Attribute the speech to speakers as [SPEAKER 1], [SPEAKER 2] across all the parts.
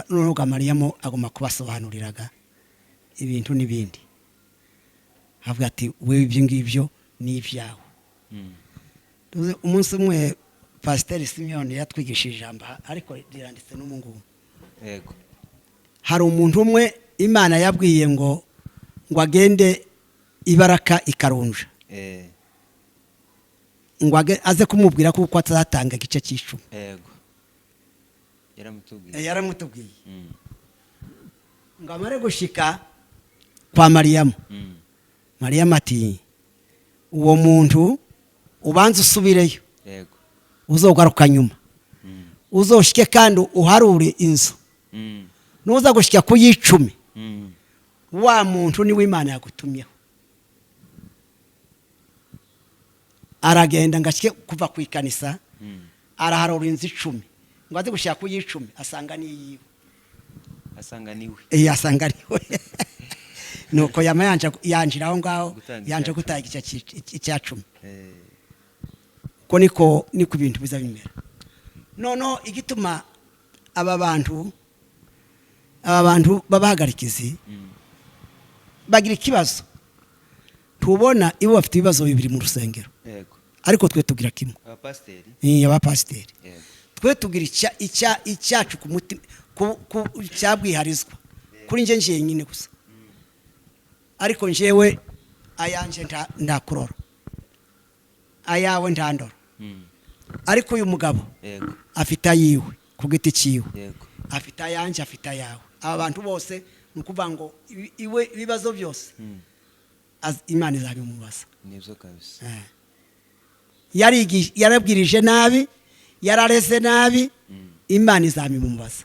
[SPEAKER 1] Noneho Gamariyamo agomba kubasobanuriraga ibintu n'ibindi, avuga ati: "Wewe ibyo ngibyo ni ibyawe." Tuzi, umunsi umwe Pasiteri Simiyoni yatwigishije ijambo, ariko riranditse n'ubu ngubu. Hari umuntu umwe Imana yabwiye ngo agende ibaraka ikarunja, ngo aze kumubwira kuko atazatanga igice cy'icumi.
[SPEAKER 2] Yego, yaramutubwiye.
[SPEAKER 1] Yaramutubwiye. Ngo amare gushika kwa Mariyamu, Mariyamu ati: "Uwo muntu ubanza usubireyo, uzogaruka nyuma, uzoshike kandi uharure inzu, nuza gushyika ku y'icumi, wa muntu niwe Imana yagutumyeho." Aragenda ngo ashyike kuva ku ikanisa, araharura inzu 10, ngo aze gushyira ku y'icumi asanga niyiwe.
[SPEAKER 2] Asanga niwe.
[SPEAKER 1] Asanga ariwe. Nuko yama yanjira aho ngaho.
[SPEAKER 2] Gutanga
[SPEAKER 1] yanje
[SPEAKER 2] icya
[SPEAKER 1] gutanga igice icya cumi. Uko niko ibintu biza bimera. Noneho igituma aba bantu b'abahagarikizi bagira ikibazo, tubona ibo bafite ibibazo bibiri mu rusengero, ariko twe tugira kimwe.
[SPEAKER 2] Abapasiteri.
[SPEAKER 1] Abapasiteri. Twe tugira icyacu ku mutima, cyabwiharizwa kuri njye njyenyine gusa, ariko njyewe ayanjye ntakurora, ayawe ntandora. Ariko uyu mugabo afite ayiwe ku giti cyiwe, afite ayanjye, afite ayawe. Aba bantu bose ni ukuvuga ngo iwe ibibazo byose Imana izabimubaza.
[SPEAKER 2] Nibyo kabisa.
[SPEAKER 1] Yarabwirije nabi, yarareze nabi, Imana izabimubaza.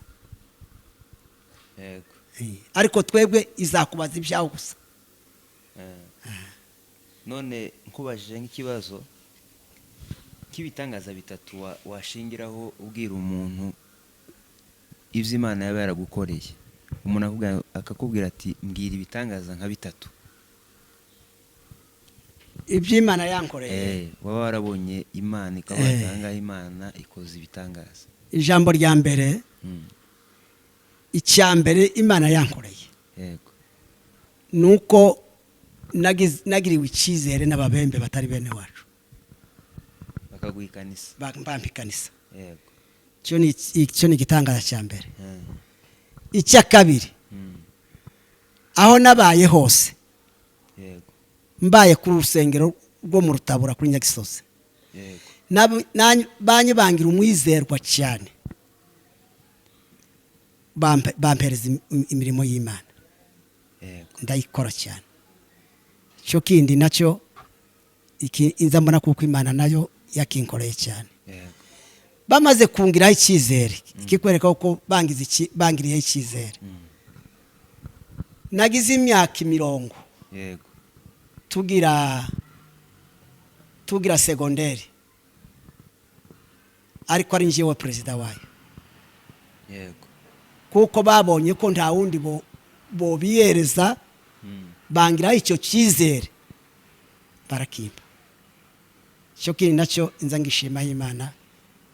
[SPEAKER 1] Ariko twebwe izakubaza ibyawe gusa.
[SPEAKER 2] None nkubajije nk'ikibazo k'ibitangaza bitatu washingiraho ubwira umuntu ibyo Imana yaba yaragukoreye, umuntu akakubwira ati: "Mbwira ibitangaza nka bitatu."
[SPEAKER 1] Iby'Imana yankoreye?
[SPEAKER 2] Waba warabonye Imana ikavuga ati: "Ahangaha Imana ikoze ibitangaza."
[SPEAKER 1] Ijambo rya mbere, icya mbere Imana yankoreye ni uko nagiriwe icyizere n'ababembe batari bene wacu.
[SPEAKER 2] Bakaguha ikanisa.
[SPEAKER 1] Bampa ikanisa. Icyo ni igitangaza cya mbere. Icya kabiri, aho nabaye hose, mbaye kuri urusengero rwo mu Rutabura kuri Nyagisozi, banyibangira umwizerwa cyane, bampereza imirimo y'Imana, ndayikora cyane. Icyo kindi nacyo inza mbona kuko Imana nayo yakinkoreye cyane, bamaze kungiraho icyizere, kikwereka ko bangiriyeho icyizere, nagize imyaka imirongo tugira segonderi, ariko ari njyewe perezida wayo, kuko babonye ko nta wundi bobiyereza, bangiraho icyo cyizere, barakimpa. Icyo kindi nacyo inza ngishimaho Imana,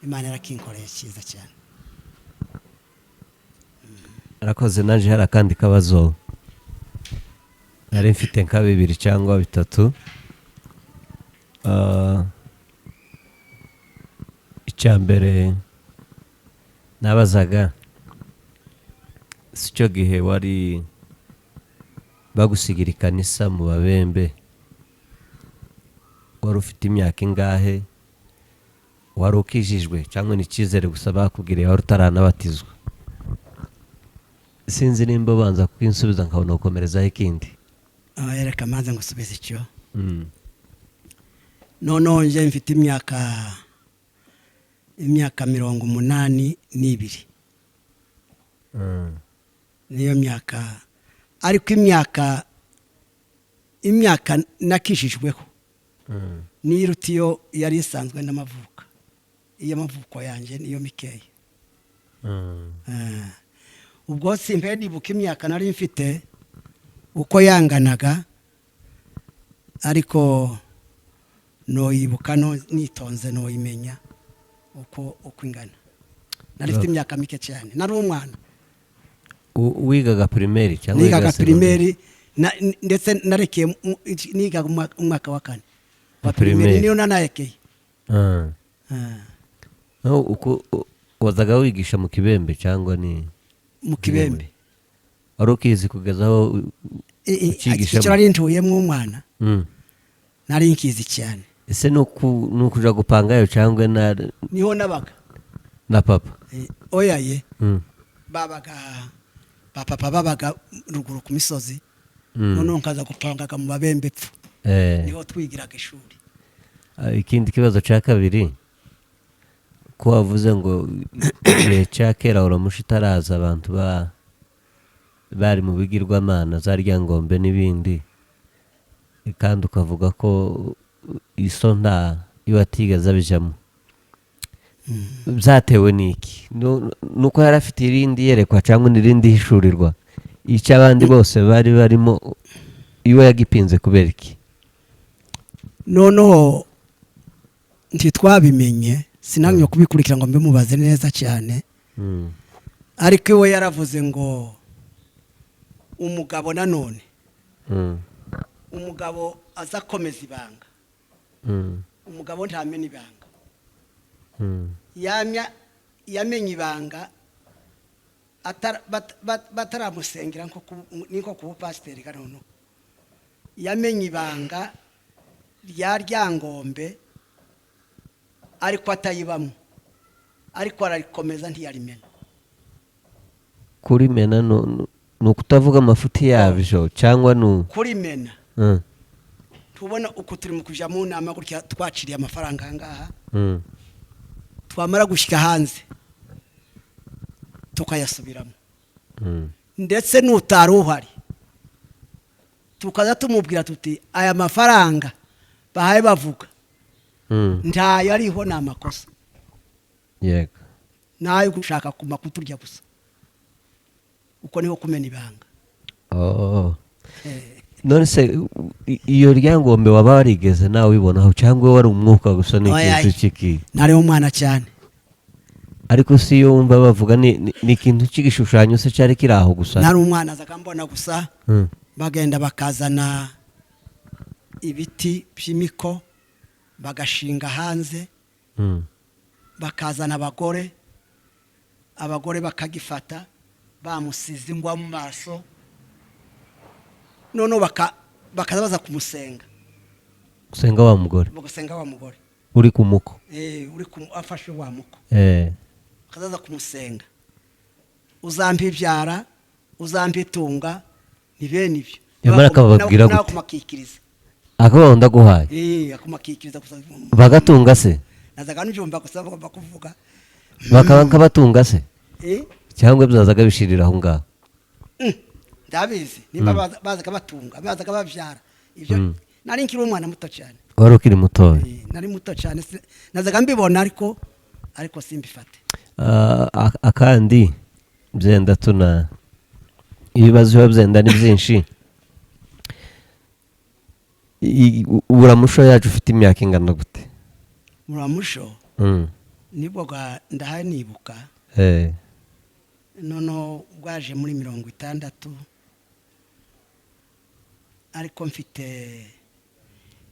[SPEAKER 1] Imana yarakinkoreye cyiza cyane.
[SPEAKER 3] Arakoze. Naje hari akandi kabazo nari mfite nka bibiri cyangwa bitatu. Icya mbere nabazaga, si cyo gihe wari bagusigira ikanisa mu babembe, wari ufite imyaka ingahe? Wari ukijijwe cyangwa ni icyizere gusa bakubwiriye, wari utaranabatizwa? Sinzi nimba ubanza kwinsubiza nkabona gukomerezaho ikindi.
[SPEAKER 1] Reka maze ngusubize icyo. Noneho nje mfite imyaka 82. Niyo myaka, ariko imyaka nakijijweho niyo iruta iyo yari isanzwe n'amavuko. Iyo amavuko yanjye niyo mikeya. Ubwo simpe nibuka imyaka nari mfite uko yanganaga, ariko noyibuka no nitonze noyimenya uko ingana. Nari mfite imyaka mike cyane, nari umwana.
[SPEAKER 3] Wigaga primaire cyangwa
[SPEAKER 1] Nigaga
[SPEAKER 3] wigaga segonderi?
[SPEAKER 1] primaire, ndetse narekeye nigaga umwaka wa kane wa
[SPEAKER 3] Primaire.
[SPEAKER 1] primaire, niyo nanarekeye.
[SPEAKER 3] Ah.
[SPEAKER 1] Ah.
[SPEAKER 3] Naho uko wazaga wigisha mu Kibembe cyangwa ni
[SPEAKER 1] Mu Kibembe.
[SPEAKER 3] Wari ukizi kugeza aho ukigishamo?
[SPEAKER 1] Icyo nari ntuyemo umwana, nari nkizi cyane.
[SPEAKER 3] Ese ni ukuja gupangayo cyangwa na
[SPEAKER 1] Niho nabaga.
[SPEAKER 3] Na papa?
[SPEAKER 1] Oya ye. Babaga ba papa, babaga ruguru ku misozi. Noneho nkaza gupangaga mu Babembe pfu. Niho twigiraga ishuri.
[SPEAKER 3] Ah, ikindi kibazo cya kabiri, ko wavuze ngo igihe cya kera uramusha itaraza, abantu bari mu bigirwamana za Ryangombe n'ibindi, kandi ukavuga ko iso nta iyo atigeze abijamo, byatewe n'iki? Nuko yari afite irindi yerekwa cyangwa n'irindi hishurirwa, icyo abandi bose bari barimo iwe yagipinze kubera iki?
[SPEAKER 1] Noneho ntitwabimenye, sinamye kubikurikira ngo mbimubaze neza cyane. Ariko iwe yaravuze ngo umugabo nanone, umugabo aza akomeza ibanga. Umugabo ntamena ibanga. Yamya yamenye ibanga bataramusengera, niko ku bupasiteri. Noneho yamenye ibanga rya Ryangombe ariko atayibamo, ariko ararikomeza ntiyarimena.
[SPEAKER 3] Kurimena ni ukutavuga amafuti yabyo cyangwa ni
[SPEAKER 1] Kurimena, tubona uko turi mu kujya mu nama gutya, twaciriye amafaranga aha ngaha, twamara gushyika hanze tukayasubiramo. Ndetse n'utari uhari tukaza tumubwira tuti: "Aya mafaranga bahaye bavuga, ntayo ariho, ni amakosa." Nayo gushaka kuma kuturya gusa, uko niho kumena ibanga.
[SPEAKER 3] Oh. None se iyo Ryangombe waba warigeze nawe ubibonaho, cyangwa wari umwuka gusa, ni
[SPEAKER 1] Oya,
[SPEAKER 3] ikintu kiki?
[SPEAKER 1] Nari umwana cyane.
[SPEAKER 3] Ariko si iyo wumva bavuga ni ikintu cy'igishushanyo se cyari kiri aho gusa?
[SPEAKER 1] Nari umwana, azaga mbona gusa bagenda bakazana ibiti by'imiko bagashinga hanze, bakazana abagore, abagore bakagifata bamusize ingwa mu maso, noneho bakaza baza kumusenga.
[SPEAKER 3] Gusenga wa mugore?
[SPEAKER 1] Bagasenga wa mugore.
[SPEAKER 3] Uri ku muko?
[SPEAKER 1] Uri afashe wa muko. Bakaza kumusenga: "Uzampa ibyara, uzampa itunga," ni bene ibyo.
[SPEAKER 3] Yamara akababwira
[SPEAKER 1] Nawe
[SPEAKER 3] gute?
[SPEAKER 1] akumakikiriza.
[SPEAKER 3] Akabaho ndaguhaye.
[SPEAKER 1] Akumakikiriza gusa.
[SPEAKER 3] Bagatunga se?
[SPEAKER 1] Nazaga n'ibyumva gusa bagomba kuvuga.
[SPEAKER 3] Bakaba nkabatunga se? Cyangwa byazaga bishirira aho ngaho?
[SPEAKER 1] Ndabizi nimba bazaga batunga, bazaga babyara ibyo. Nari nkiri umwana muto cyane.
[SPEAKER 3] Wari ukiri mutoya?
[SPEAKER 1] Nari muto cyane, nazaga mbibona ariko simbifate.
[SPEAKER 3] Ah, akandi byenda tuna ibibazo biba byenda ni byinshi. Buramusho yacu ufite imyaka ingana gute?
[SPEAKER 1] Muramusho nibwo ndahaye nibuka. Noneho bwaje muri 60, ariko mfite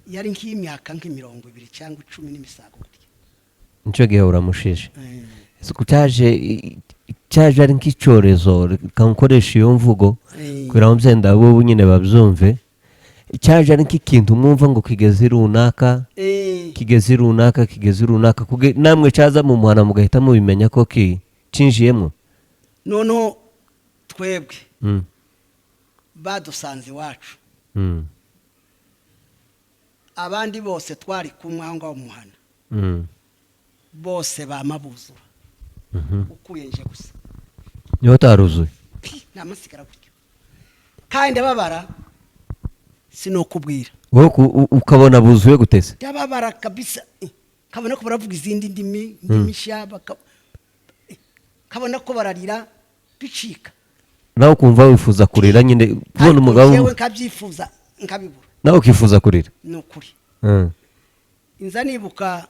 [SPEAKER 1] yari nk'imyaka nk'20 cyangwa 10 n'imisago gutya.
[SPEAKER 3] Nicyo gihe uramushije? Ese ko cyaje ari nk'icyorezo, reka nkoresha iyo mvugo kugira ngo byenda bo nyine babyumve, cyaje ari nk'ikintu mwumva ngo kigeze runaka, kigeze runaka, kigeze runaka, namwe cyaza mu muhana mugahita mubimenya ko cinjiyemo?
[SPEAKER 1] Noneho twebwe badusanze iwacu. Abandi bose twari kumwe aho ngaho mu muhana, bose bamabuzura, ukuye nje gusa.
[SPEAKER 3] Niho utaruzuye?
[SPEAKER 1] Pi, namasigara gutyo kandi ndababara, sinokubwira.
[SPEAKER 3] Wowe ukabona buzuye gutese?
[SPEAKER 1] Ndababara kabisa, kabona ko baravuga izindi ndimi, ndimi nshya, kabona ko bararira bicika.
[SPEAKER 3] Nawe ukumva wifuza kurira nyine kubona
[SPEAKER 1] Ariko
[SPEAKER 3] umugabo?
[SPEAKER 1] njyewe nkabyifuza nkabibura.
[SPEAKER 3] Nawe ukifuza kurira?
[SPEAKER 1] Ni ukuri. Inza nibuka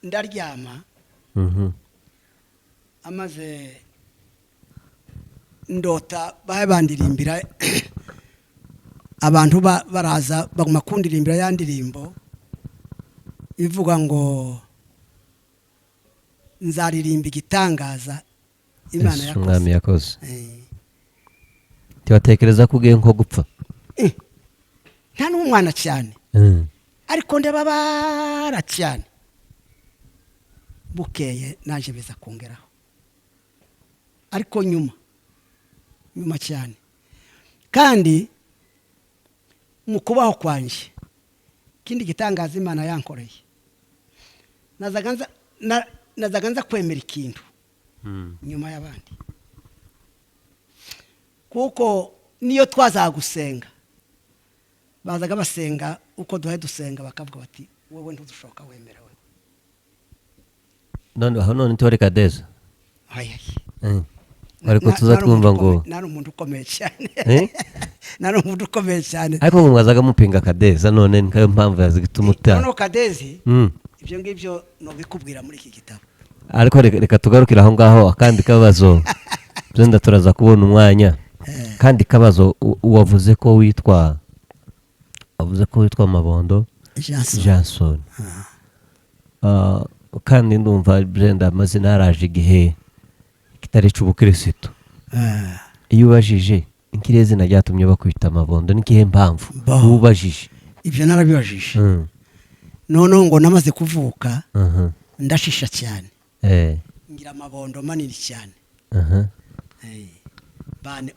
[SPEAKER 1] ndaryama, amaze Ndota bahe bandirimbira, abantu baraza baguma kundirimbira ya ndirimbo ivuga ngo nzaririmba igitangaza Imana
[SPEAKER 3] Yesu Umwami
[SPEAKER 1] yakoze.
[SPEAKER 3] Yakoze. Ntibatekereza ko ugiye nko gupfa?
[SPEAKER 1] Nta n'umwana cyane, ariko ndababara cyane. Bukeye naje biza kongeraho, ariko nyuma nyuma cyane. Kandi mu kubaho kwanjye, ikindi gitangaza Imana yankoreye, nazaga nza kwemera ikintu nyuma y'abandi, kuko niyo twazaga gusenga, bazaga basenga uko duhaye dusenga, bakavuga bati: "Wowe ntudushoka wemerewe."
[SPEAKER 3] None aho none ntore kadeza?
[SPEAKER 1] Ay, ay.
[SPEAKER 3] Ariko tuza twumva ngo
[SPEAKER 1] Nari umuntu ukomeye cyane.
[SPEAKER 3] Eh?
[SPEAKER 1] Nari umuntu ukomeye cyane.
[SPEAKER 3] Ariko ngo mwazaga mupinga kadeza, none nikayo mpamvu yazigituma uta
[SPEAKER 1] Noneho kadezi, ibyo ngibyo nubikubwira muri iki gitabo.
[SPEAKER 3] Ariko reka tugarukire aho ngaho. Akandi kabazo, byenda turaza kubona umwanya. Kandi kabazo, wavuze ko witwa, wavuze ko witwa Mabondo
[SPEAKER 1] Jason.
[SPEAKER 3] Jason. Kandi ndumva byenda amazina yaraje igihe kitari cy'ubukirisitu. Iyo ubajije nk'iriya zina ryatumye bakwita Mabondo, n'ikihe mpamvu?
[SPEAKER 1] Bo.
[SPEAKER 3] Ubajije.
[SPEAKER 1] Ibyo narabibajije. Noneho ngo namaze kuvuka, ndashisha cyane, ngira amabondo manini cyane.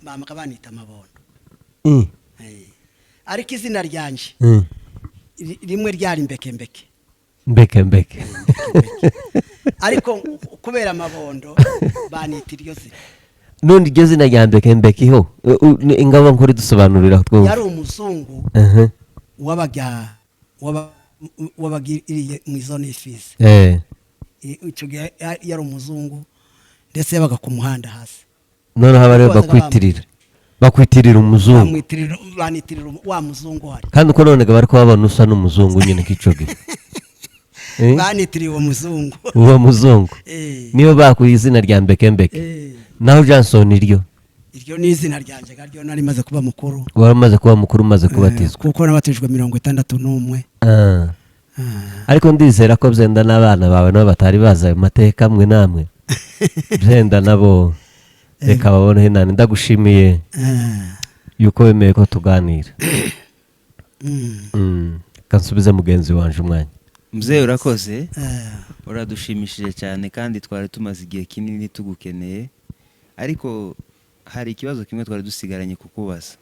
[SPEAKER 1] Bamaga banita Amabondo. Ariko izina ryanjye rimwe ryari Mbekembeke.
[SPEAKER 3] Mbeke mbeke.
[SPEAKER 1] Ariko kubera amabondo banita iryo zina.
[SPEAKER 3] None iryo zina rya Mbeke mbeke iho ingabo nkuru dusobanurira twumva.
[SPEAKER 1] Yari umuzungu wabaga wabaga iriye mu zone y'Ifizi. Icyo gihe yari umuzungu, ndetse yabaga ku muhanda hasi.
[SPEAKER 3] Noneho aba ariwe
[SPEAKER 1] Bazaga
[SPEAKER 3] bakwitirira umuzungu.
[SPEAKER 1] Banitirira wa muzungu uhari.
[SPEAKER 3] Kandi uko none bari kubabona usa n'umuzungu nyine k'ico gihe.
[SPEAKER 1] Banitiriye uwo muzungu.
[SPEAKER 3] Uwo muzungu. Niyo bakuye izina rya Mbeke mbeke. Naho Johnson iryo?
[SPEAKER 1] Iryo ni izina ryanjye ryo nari maze kuba mukuru.
[SPEAKER 3] Wari umaze kuba mukuru, umaze kubatizwa?
[SPEAKER 1] Kuko nabatijwe 61.
[SPEAKER 3] Ariko ndizera ko byenda n'abana bawe nabo batari bazi ayo mateka amwe n'amwe, byenda nabo reka babone inani. Ndagushimiye yuko wemeye ko tuganira. Reka nsubize mugenzi wanje umwanya.
[SPEAKER 2] Muzehe, urakoze, uradushimishije cyane, kandi twari tumaze igihe kinini tugukeneye. Ariko hari ikibazo kimwe twari dusigaranye kukubaza: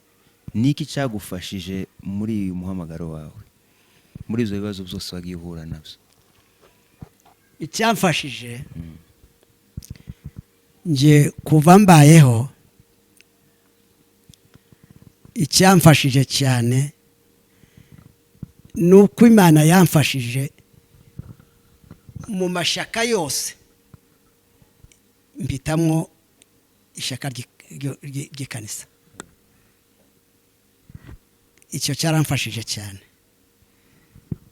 [SPEAKER 2] ni iki cyagufashije muri uyu muhamagaro wawe, muri ibyo bibazo byose wagiye uhura nabyo?
[SPEAKER 1] Icyamfashije nge kuva mbayeho, icyamfashije cyane ni uko Imana yamfashije mu mashyaka yose, mpitamwo ishyaka ry'ikanisa. Icyo cyaramfashije cyane.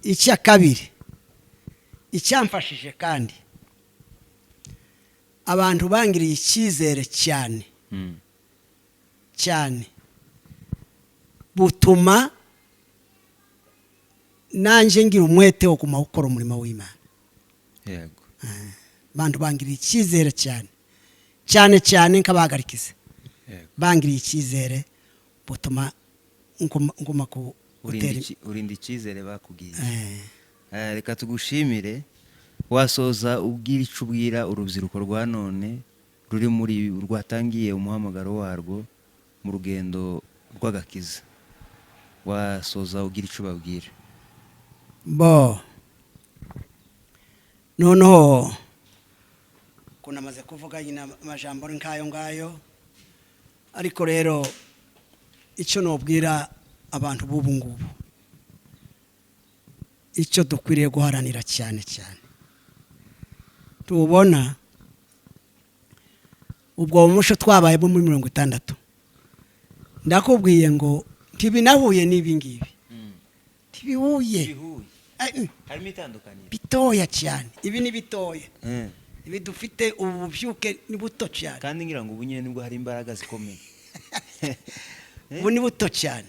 [SPEAKER 1] Icya kabiri icyamfashije kandi, abantu bangiriye icyizere cyane cyane, butuma nanjye ngira umwete wo guma gukora umurimo w'Imana. Abantu bangiriye icyizere cyane cyane cyane, nk'abahagarikize, bangiriye icyizere, butuma nguma
[SPEAKER 2] Urinda
[SPEAKER 1] gutera
[SPEAKER 2] urinda icyizere bakubwiye. Reka tugushimire. Wasoza ubwira icyo ubwira urubyiruko rwa none ruri muri rwatangiye umuhamagaro warwo mu rugendo rw'agakiza, wasoza ugira icyo ubabwira.
[SPEAKER 1] Bo, noneho kunamaze kuvuga nyine amajambo ari nk'ayo ngayo, ariko rero icyo nubwira abantu b'ubu ngubu, icyo dukwiriye guharanira cyane cyane, tubona ubwo muco twabayemo muri 60, ndakubwiye ngo ntibinahuye n'ibi ngibi, ntibihuye.
[SPEAKER 2] Harimo itandukaniro.
[SPEAKER 1] Bitoya cyane, ibi ni bitoya. Ibi dufite ubu bubyuke ni buto cyane.
[SPEAKER 2] Kandi ngira ngo ubu nyine nibwo hari imbaraga zikomeye.
[SPEAKER 1] Ubu ni buto cyane,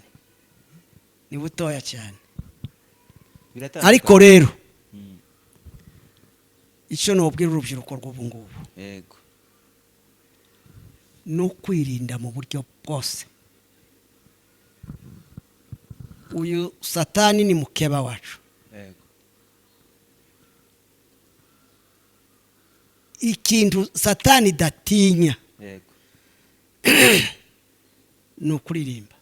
[SPEAKER 1] ni butoya cyane.
[SPEAKER 2] Biratandukanye.
[SPEAKER 1] Ariko rero icyo nubwira urubyiruko rw'ubu ngubu ni ukwirinda mu buryo bwose. Uyu Satani ni mukeba wacu. Ikintu Satani idatinya ni ukuririmba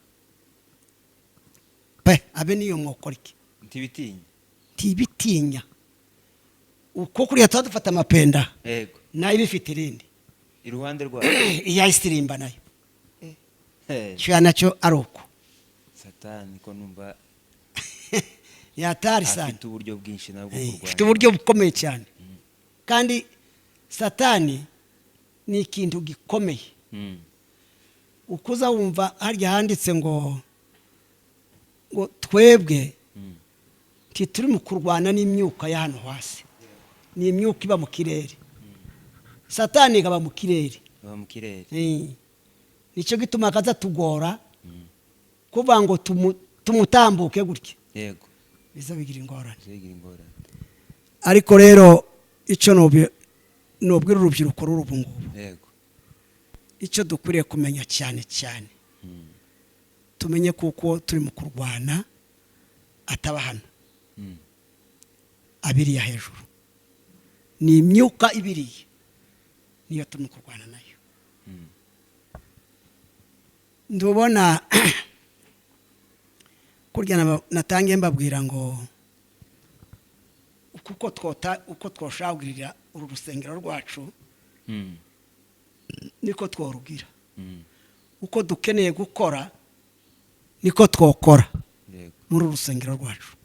[SPEAKER 1] pe, abe niyo mwokora iki.
[SPEAKER 2] Ntibitinya.
[SPEAKER 1] Ntibitinya, uko kuriya tuba dufata amapenda, nayo ibifite irindi
[SPEAKER 2] iruhande rwayo.
[SPEAKER 1] Iyayisirimba nayo
[SPEAKER 2] Eh,
[SPEAKER 1] cyo nacyo ari uko.
[SPEAKER 2] Satani ko numva
[SPEAKER 1] Yatari sana.
[SPEAKER 2] afite uburyo bwinshi nabwo kurwanya.
[SPEAKER 1] Ifite uburyo bukomeye cyane, kandi Satani ni ikintu gikomeye. Ukuza wumva harya handitse ngo twebwe ntituri mu kurwana n'imyuka ya hano hasi, ni imyuka iba mu kirere. Satani ikaba mu kirere.
[SPEAKER 2] Iba mu kirere.
[SPEAKER 1] Nicyo gituma akaza tugora kuvuga ngo tumutambuke gutya, biza bigira ingorane.
[SPEAKER 2] Bigira ingorane.
[SPEAKER 1] Ariko rero icyo nubwira urubyiruko ruri ubu ngubu, icyo dukwiriye kumenya cyane cyane, tumenye kuko turi mu kurwana ataba hano, abiriya hejuru ni imyuka ibiriye, niyo turimo kurwana nayo. Ndubona kurya natangiye mbabwira ngo kuko twota uko twoshagurira uru rusengero rwacu, niko tworugira. Uko dukeneye gukora niko twokora muri uru rusengero rwacu,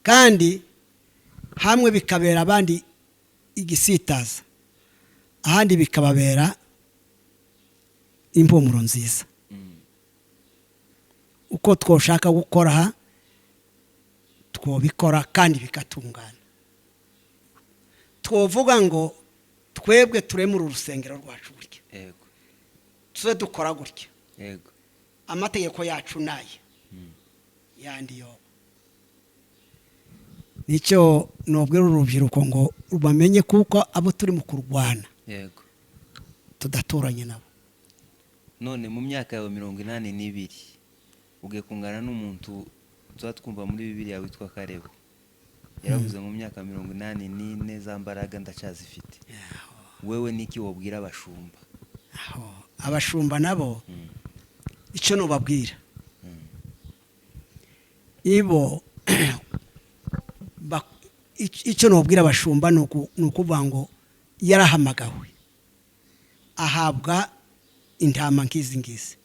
[SPEAKER 1] kandi hamwe bikabera abandi igisitaza, ahandi bikababera impumuro nziza. Uko twoshaka gukora aha twobikora kandi bigatungana. Twovuga ngo twebwe tureme uru rusengero rwacu gutya, tuze dukora gutya, amategeko yacu naye yandi yoba. Nicyo nubwira urubyiruko ngo bamenye kuko abo turi mu kurwana tudaturanye nabo.
[SPEAKER 2] None mu myaka yawe 82 ugiye kungana n'umuntu tuba twumva muri Bibiliya witwa Karebu, yaravuze mu myaka 84 za mbaraga ndacyazifite. Wewe niki wabwira abashumba?
[SPEAKER 1] Aho, abashumba nabo, icyo nubabwira, ibo icyo nubwira abashumba ni ukuvuga ngo yarahamagawe ahabwa intama nk'izi ngizi,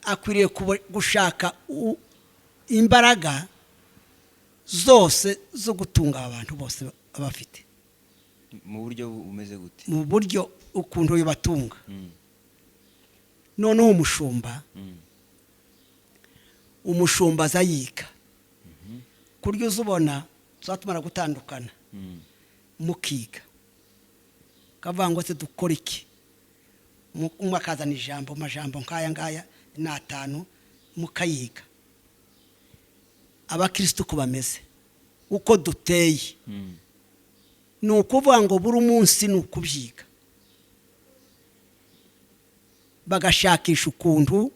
[SPEAKER 1] akwiriye gushaka imbaraga zose zo gutunga aba bantu bose abafite.
[SPEAKER 2] Mu buryo bumeze gute?
[SPEAKER 1] Mu buryo ukuntu bibatunga. Noneho umushumba, umushumba aza yiga kurya uzubona tuzatumara gutandukana, mukiga kavuga ngo se dukora iki, umwe akazana ijambo, amajambo nk'aya ngaya ni atanu, mukayiga. Abakirisitu uko bameze, uko duteye, ni ukuvuga ngo buri munsi ni ukubyiga, bagashakisha ukuntu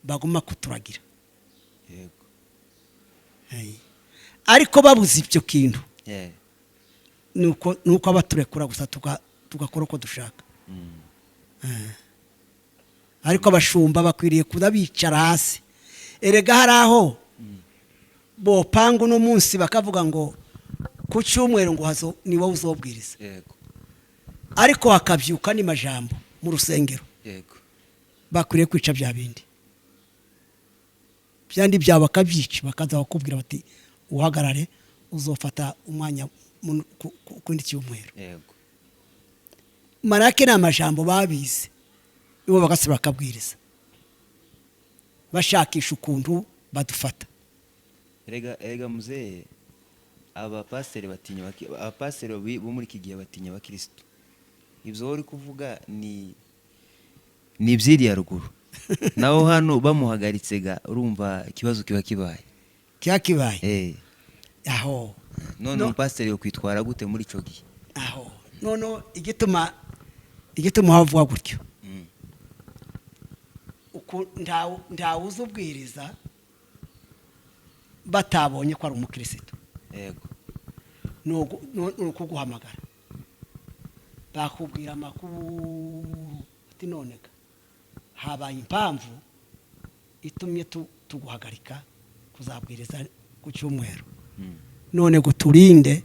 [SPEAKER 1] baguma kuturagira. Ariko babuze ibyo kintu, nuko abaturekura gusa tugakora uko dushaka. Ariko abashumba bakwiriye kuba bicara hasi. Erega hari aho bopanga uno munsi bakavuga ngo ku cyumweru ngo hazo ni wowe uzobwiriza, ariko hakabyuka n'amajambo mu rusengero. Bakwiriye kwica bya bindi byandi byabo bakabyica, bakaza bakubwira bati uhagarare uzofata umwanya kundi cyumweru. Marake ni amajambo babize ibo bagasubira bakabwiriza bashakisha ukuntu badufata.
[SPEAKER 2] Erega muzehe, Abapasiteri bo muri iki gihe batinya abakirisitu. Ibyo wowe uri kuvuga ni iby'iriya ruguru, naho hano bamuhagaritse ga, urumva ikibazo kiba kibaye.
[SPEAKER 1] Kiba kibaye. Aho.
[SPEAKER 2] None umupasiteri yo kwitwara gute muri ico gihe?
[SPEAKER 1] Aho none igituma havuga gutyo, uku ntawuzi ubwiriza batabonye ko ari umukirisitu. Ni ukuguhamagara, bakubwira amakuru ati: "None ga habaye impamvu itumye tuguhagarika kuzabwiriza ku cyumweru. None ngo turinde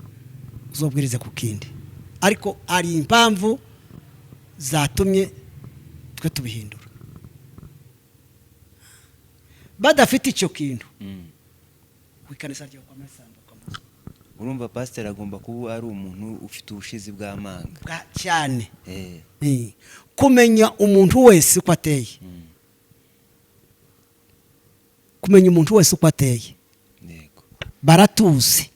[SPEAKER 1] uzobwirize ku kindi, ariko hari impamvu zatumye twe tubihindura." Badafite icyo kintu, ku ikanisa ryo kwa Masambuka.
[SPEAKER 2] Urumva pasiteri agomba kuba ari umuntu ufite ubushizi bw'amanga.
[SPEAKER 1] Bwa cyane. Kumenya umuntu wese uko ateye. Kumenya umuntu wese uko ateye. Baratuzi,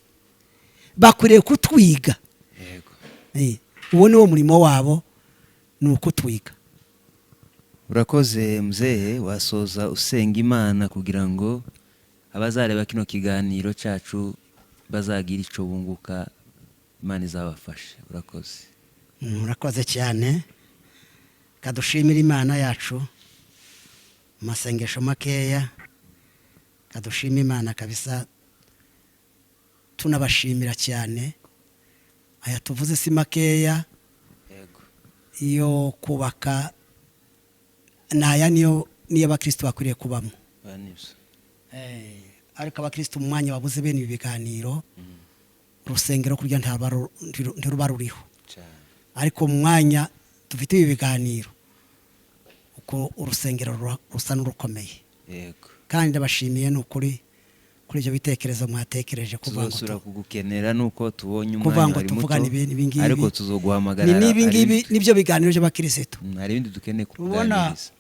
[SPEAKER 1] bakwiriye kutwiga. Uwo ni wo murimo wabo, ni ukutwiga.
[SPEAKER 2] Urakoze muzehe. Wasoza usenga Imana kugira ngo abazareba kino kiganiro cyacu bazagira icyo bunguka, Imana izabafashe. Urakoze.
[SPEAKER 1] Murakoze cyane. Kadushimira Imana yacu mu masengesho makeya. Kadushima Imana kabisa, tunabashimira cyane. Aya tuvuze si makeya. Iyo kubaka naya niyo abakristo bakwiriye kubamo.
[SPEAKER 2] Ba nibyo.
[SPEAKER 1] Ariko abakristo mu mwanya babuze bene ibi biganiro, urusengero kurya ntiruba ruriho.
[SPEAKER 2] Cyane.
[SPEAKER 1] Ariko mu mwanya dufite ibi biganiro, uko urusengero rusa n'urukomeye. Kandi ndabashimiye ni ukuri kuri ibyo bitekerezo mwatekereje kuvuga ngo
[SPEAKER 2] Tuzosura kugukenera nuko tubonye
[SPEAKER 1] kuvuga
[SPEAKER 2] umwanya
[SPEAKER 1] ngo
[SPEAKER 2] wari muto,
[SPEAKER 1] tuvugane ibi ngibi.
[SPEAKER 2] ariko tuzoguhamagara.
[SPEAKER 1] Ni n'ibi ngibi nibyo biganiro by'abakirisitu.
[SPEAKER 2] Hari ibindi dukeneye
[SPEAKER 1] Ubona
[SPEAKER 2] kukuganiriza.